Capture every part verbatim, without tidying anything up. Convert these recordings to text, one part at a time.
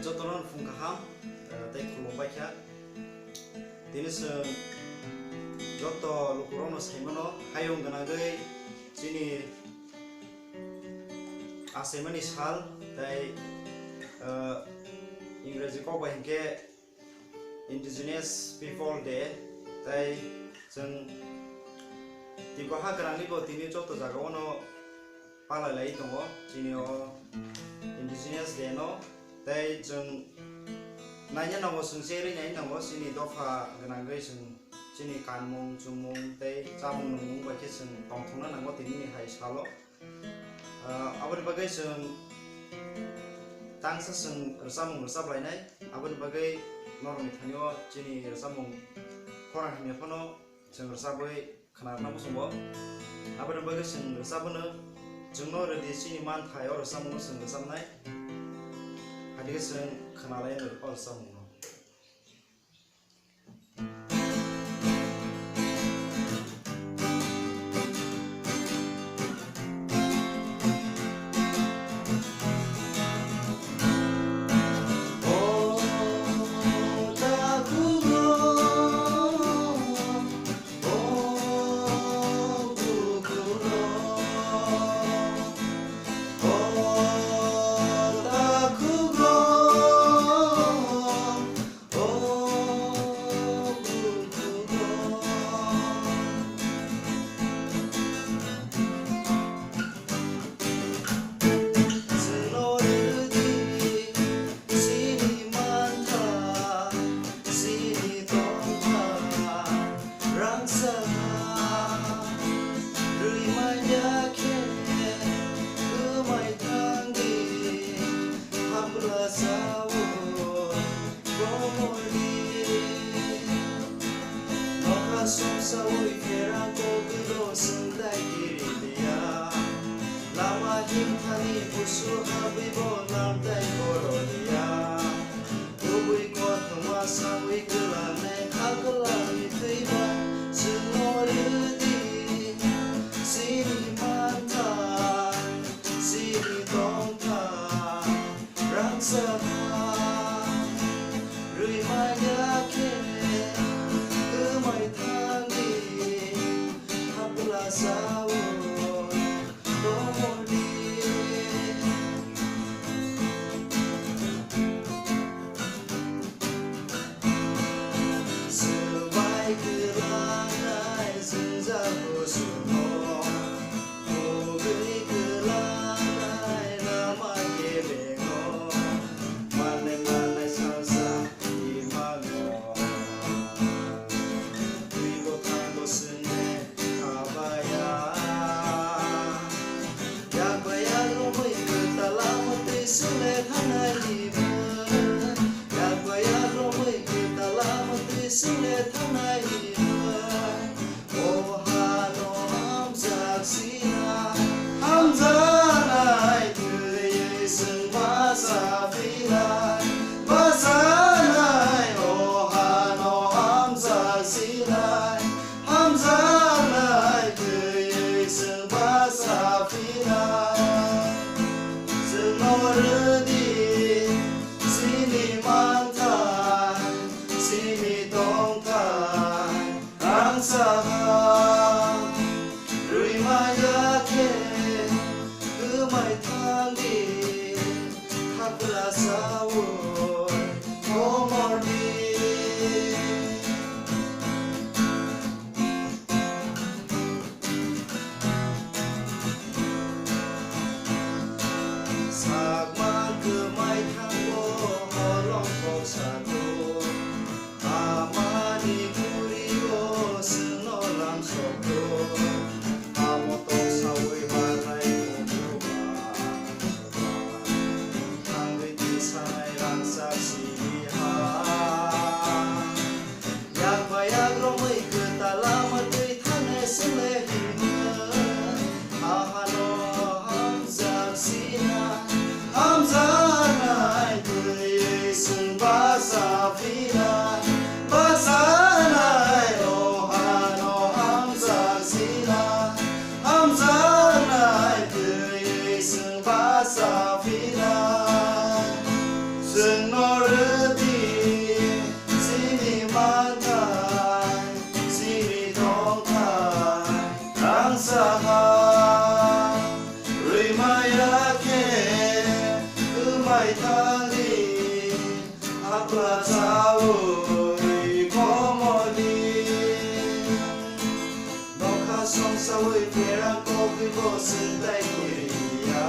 Jotono phung kaham, eh, tei khulumbai kha. Tini chwng joto lukurokno saimano, hayung gwnangwi chini achaimani sal tei, eh, Ingreji kok bai hinkhe Indigenous People Day, tei chwng twibo ha gwnangwibo tini joto jagao no palai lai tongo chini o Indigenous Day no, tei chwng naina nango, chwng cherwi naina nango chini dopha gwnangwi chwng chini kanmung chumung tei chamung nungmung bai khe chwng tongthokna nango tinini hai salo. Ah, aboni bagwi chwng tangsa chwng rwchapmung rwchap lainai, aboni bagwi norokni thani o chini rwchapmung khorang hamya phano chwng rwchabwi khwnarwna muchungo. Aboni bagwi chwng rwchabwno, chwngno rwdi chini manthai o rwchapmungno chwng rwchapnai. Haikhe chwng khwnalai o rwchapmungno. Chwngno rwdi chini mantha, chini tongtha rangchak ha. Rwi manya khe kwmai thangdi, hapla sao komordi. Nokha songsaui pherang kogwino chwng dai kiri liya. Lama himthani busu habwi bo lamtai koro liya. Kubui kothoma saui kwlangnai kha kwlangni thwiba chwngno rwdi. Chini mantha, chini tongtha, rangchak ha. Rwi manya khe kwmai thangdi, hapla sao komordi. Swbai kwlangnai jwngjal kusumo, ugwi kwlangnai lama kebengo, manai manai salsa imango. Twibo thango chwngni khabaya. Yak bai yak romwi kwtal lama twi chwngle thangnai hinwi. Yak bai yak romwi kwtal lama twi chwngle thangnai hinwi. O hano hamjak sinai, hamjaknai thwiwi chwng bacha phinai. Bachanai o hano hamjak sinai, hamjaknai thwiwi chwng bacha phinai. Chwngno rwdi chini manthai, chini tongthai, rangchak ha. Rwi manya khe kwmai thangdi, hapla sao komordi. Sakmang kwmai thango holong kok satung. Amani khurigo chwngno lamsokto, amo toksaui manai bukuba. Thangwi tisanai rang Thani hapla chawi komodi. Nokha songsawi kerang kogwi bo sengtai koriya.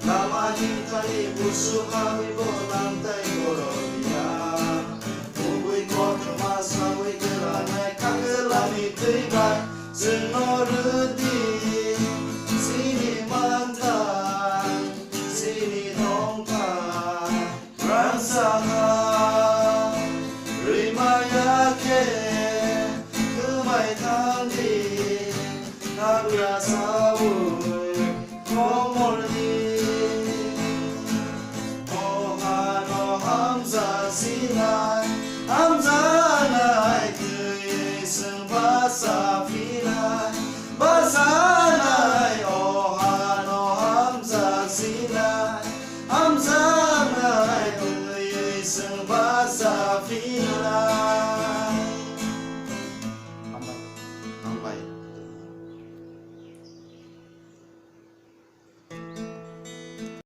Lama himthani busu hawi bo nangtai koroya. Kubui kothoma sawi granai kagelani twi bai. Chwngno rwdi